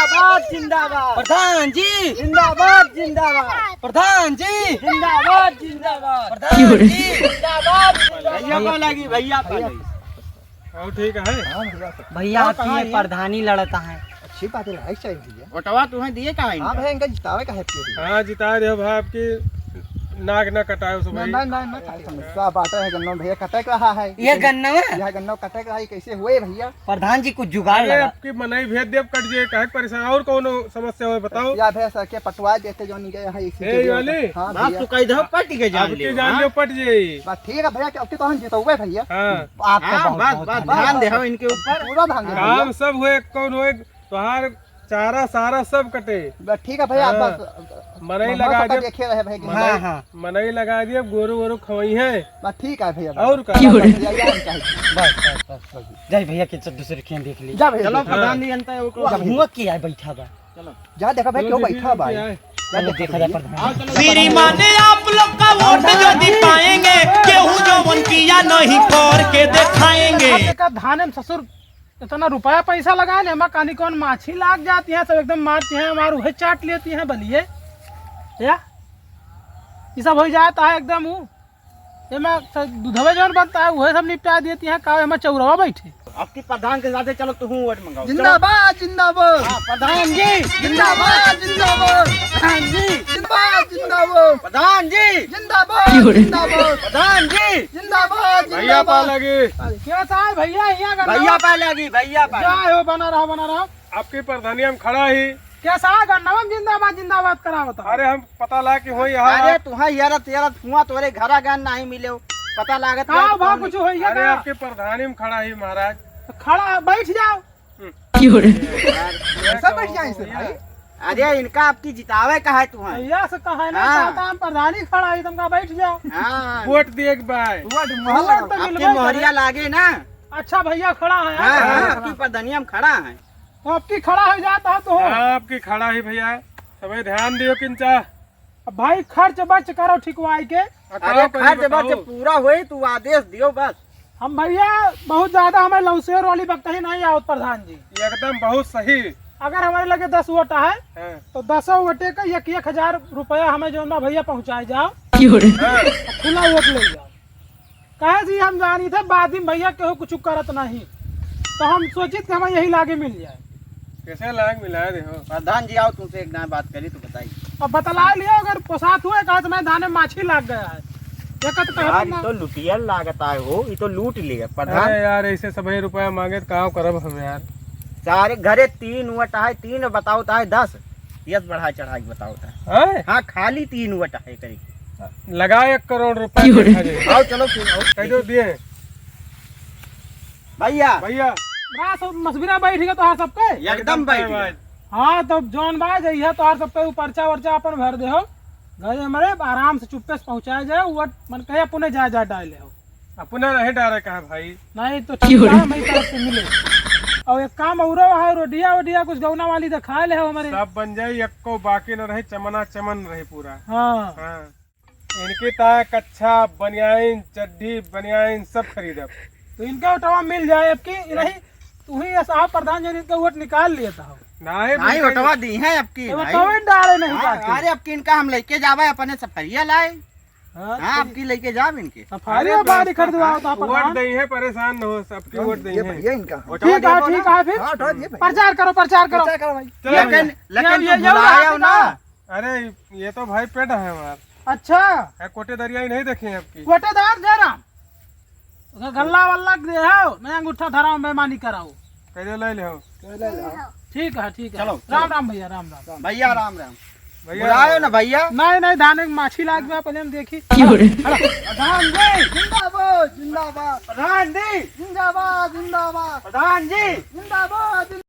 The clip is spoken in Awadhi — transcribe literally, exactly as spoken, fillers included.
जिंदाबाद, जिंदाबाद। प्रधान जी। जिंदाबाद, जिंदाबाद। प्रधान जी। जिंदाबाद, जिंदाबाद। प्रधान जी। जिंदाबाद, जिंदाबाद। भैया पाव लागी, भैया पाव लागी। और ठीक है? हाँ भैया, सब। भैया, और आपकी कहाँ ये है? प्रधानी लड़ता है। अच्छी बात है, लड़ाई चाहिए भैया। वोटवा तुम्हें दिए का है हाँ इनका? भैया, इनका जितावे का है आपके लिए। हाँ, जिता रहे हो भाई, आपकी नाक ना कटाए उस ना, भाई। ना, ना, ना, खाली समझ। क्या बात है, गन्ना भैया कटे का रहा है। ये गन्ना है? यह गन्ना कटे का रहा है, कैसे हुए भैया? प्रधान जी, कुछ जुगाड़ अरे, लगा। आपकी मनई भेज दे, अब कट जाए, काहे परेशान? और कौनो समस्या हो, बताओ। या भैया, सर के पटवा देते, जो नहीं गए हैं, इसी ए, के लिए वाली? हाँ, बस भैया। तू कह दो, पट के जान अब के लियो, जान हाँ? लियो, पट जाई। बस ठीक है भैया, कि अब के तो हम जितौबे भैया। हाँ। आपका हाँ, बहुत, बस, बहुत बस, धन्यवाद। ध्यान दे हो इनके ऊपर। पूरा ध्यान दे भैया। काम सब हुए, कौन हुए, तोहार चारा सारा सब कटे। बस ठीक है भैया, हाँ। बस मनई मनवा लगा सबका दे। देखे रहे भाई कि मनई, हाँ, हाँ। मनई लगा दिए, गोरू वोरू खवई है। बस ठीक है भैया, और बस। का? बस, बस, भैया, ये हम चाहते हैं। बस, बस, बस, बस। जाई भैया के दूसरे खें देख ली। जा भैया, चलो, जा। प्रधान जी, जनता है, वो जा भैया। हुआ क्या है, बैठा बा? चलो। जा देखा भाई, चलो, क्यों देखिए, बैठा बा? क्या है? जा चलो, देखा जा, प्रधान। आओ, चलो, श्रीमान, आप लोग का वोट यदि पाएंगे, केहू जवन किया नहीं करके दिखाएंगे। आप देखा, धाने में ससुर इतना रुपया पैसा लगाए ने, एमा कानी कौन माछी लाग जाती है, सब एकदम मारती है, हमार उहे चाट लेती है बलिए। या ये सब हो जाता है एकदम ऊ। एमा स-, दूधवे जौन बनता है, उहे सब निपटा देती है। का एमा चौरवा बैठे? आपकी प्रधान के साथे चलो, तू हूँ वोट मंगाओ। चलो। जिंदाबाद, जिंदाबाद। हाँ, प्रधान जी। जिंदाबाद, जिंदाबाद। प्रधान जी। जिंदाबाद, जिंदाबाद। प्रधान जी। जिंदाबाद, क्यों रे? जिंदाबाद। प्रधान जी। जिंदाबाद, भैया जिंदाबाद। पाव लगी। अरे, क्या साहब, भैया, यहाँ का भैया नाम? पाव लगी, भैया पाव। जय हो, बना रहो, बना रहो। आपकी प्रधानी हम खड़ा ही। क्या साहब, गन्नवा में जिंदाबाद, जिंदाबाद करावत है? अरे, हम पता ला कि हो यहाँ। अरे, तुम्हारा यारत, यारत हुआ, तोरे घरा गन नहीं मिले हो। पता लागत का है भा, कौन कुछ होइया अरे, का? आपकी प्रधानी में खड़ा ही, महाराज। तो खड़ा, बैठ जाओ। हम्म। क्यों रे? ऐसा बैठ जाए इसे, भाई। अरे, इनका आपकी जितावे का है तुम्हारे। भैया से कहा है ना, हाँ। चाहता हम प्रधानी खड़ा है, तुमका बैठ जाओ। हाँ। वोट दिए के बाय। वोट मोहर वोट लगा। तो आपके मिलबे मोहरिया करे। लागे ना। अच्छा भैया खड़ा है, हाँ, हाँ, हाँ। आपकी प्रधानिया में खड़ा है। तो आपकी खड़ा हो जाता है तो। हाँ, आपकी खड़ा है भैया। सबे ध्यान दियो किंचा। अब भाई खर्च बच करो ठिकवाई के। अरे बताओ, पहले खर्च बताओ। बच पूरा होई, तू आदेश दियो बस। हम भैया बहुत ज्यादा हमें लौसेर वाली बकतही नहीं आवत प्रधान जी। एकदम बहुत सही। अगर हमारे लगे दस वोट है, हाँ। तो दसों वोटे का एक एक हजार रुपया हमें जौन बा भैया पहुँचाए जाओ। क्यों रे? हाँ। खुला वोट ले जाओ। काहे जी हम जानी थे बाद में भैया केहू कुछ करत नहीं, तो हम सोचित कि हमें यही लागे मिल जाए। कैसे लाग मिला दे हो? प्रधान जी आओ, तुमसे एक ना बात करी तो बताई। अब बतला लियो, अगर पोसात हुए कहा तो मैं धाने माछी लाग गया है। ये का तो कहत यार, ना। ये तो लुटियल लागत है हो, ये तो लूट लिए प्रधान। अरे यार, ऐसे सभी रुपया मांगे तो का करब हम यार? सारे घरे तीन वोट है, तीन बताओ तो है दस, यस बढ़ा चढ़ा के बताओ तो है। हैं? हाँ, खाली तीन वोट है करीब। लगा एक करोड़ रुपया क्यों रे? देखा जाए। आओ चलो फिर, आओ। कह दो दिए। भैया। भैया। बड़ा सब मसबिरा बैठ गया तोहार सबके? एकदम बैठ गया। हाँ, तो जौन बा, जइहा तोहार सबके ऊ पर्चा वर्चा अपन भर दे हो। घरे हमरे आराम से चुप्पे से पहुँचाए जाए, वोट मन कहे अपने जा, जा डाले हो। अपने रहे डारे कहा भाई। नहीं तो ठीक है, मैं तरफ से मिले। और एक काम औरो है, रोडिया वोडिया कुछ गौना वाली दिखा ले हो हमरे। सब बन जाए, एको बाकी न रहे, चमना चमन रहे पूरा। हाँ। हाँ। इनकी ताए कच्छा, बनियाइन, चड्ढी, बनियाइन सब खरीदब। तो इनका वोटवा मिल जाए अब की, नहीं, तू ही ये साहब प्रधान जी इनका वोट निकाल लिया था। नहीं, नहीं, बिल्कुल। वोटवा दी है अब की, तो भाई। वोटवा डाले नहीं हाँ, बाकी। अरे अब की इनका हम लेके जावे अपने सफरिया लाए। हाँ, हाँ, तो अब की लेके जावे इनके। सफारी अरे बारी तो खरीदवाओ तो वोट प्रधान। दे है, परेशान न हो, सबकी हाँ, वोट दे ये है। भैया इनका। वोटवा ठीक है, देबो ठीक ना? है, फिर हाँ, वोटवा दिए भाई। प्रचार करो, प्रचार करो। प्रचार करो भाई। चलो लेकिन, भैया। लेकिन ये, तू ये, ये भुलाया हो ना। अरे, ये तो भाई पेट है हमार। अच्छा। है, कोटेदारिया ही नहीं देखे हैं आपकी। कोटेदार जयराम। ओके, गल्ला वल्ला दे हो, नहीं अंगूठा धराओ, बेईमानी कराओ। कह दे, ले ले हो। ले ले हो। ठीक है, ठीक है। चलो, राम चलो। राम भैया, राम राम। भैया, राम राम। भैया। बुलायो ना भैया। नहीं, नहीं, धाने में माछी लाग गया, पहले हम देखी। क्यों रे? हलो। प्रधान जी। जिंदाबाद, जिंदाबाद। प्रधान जी। जिंदाबाद, जिंदाबाद। प्रधान जी। जिंदाबाद, जिंदाबाद।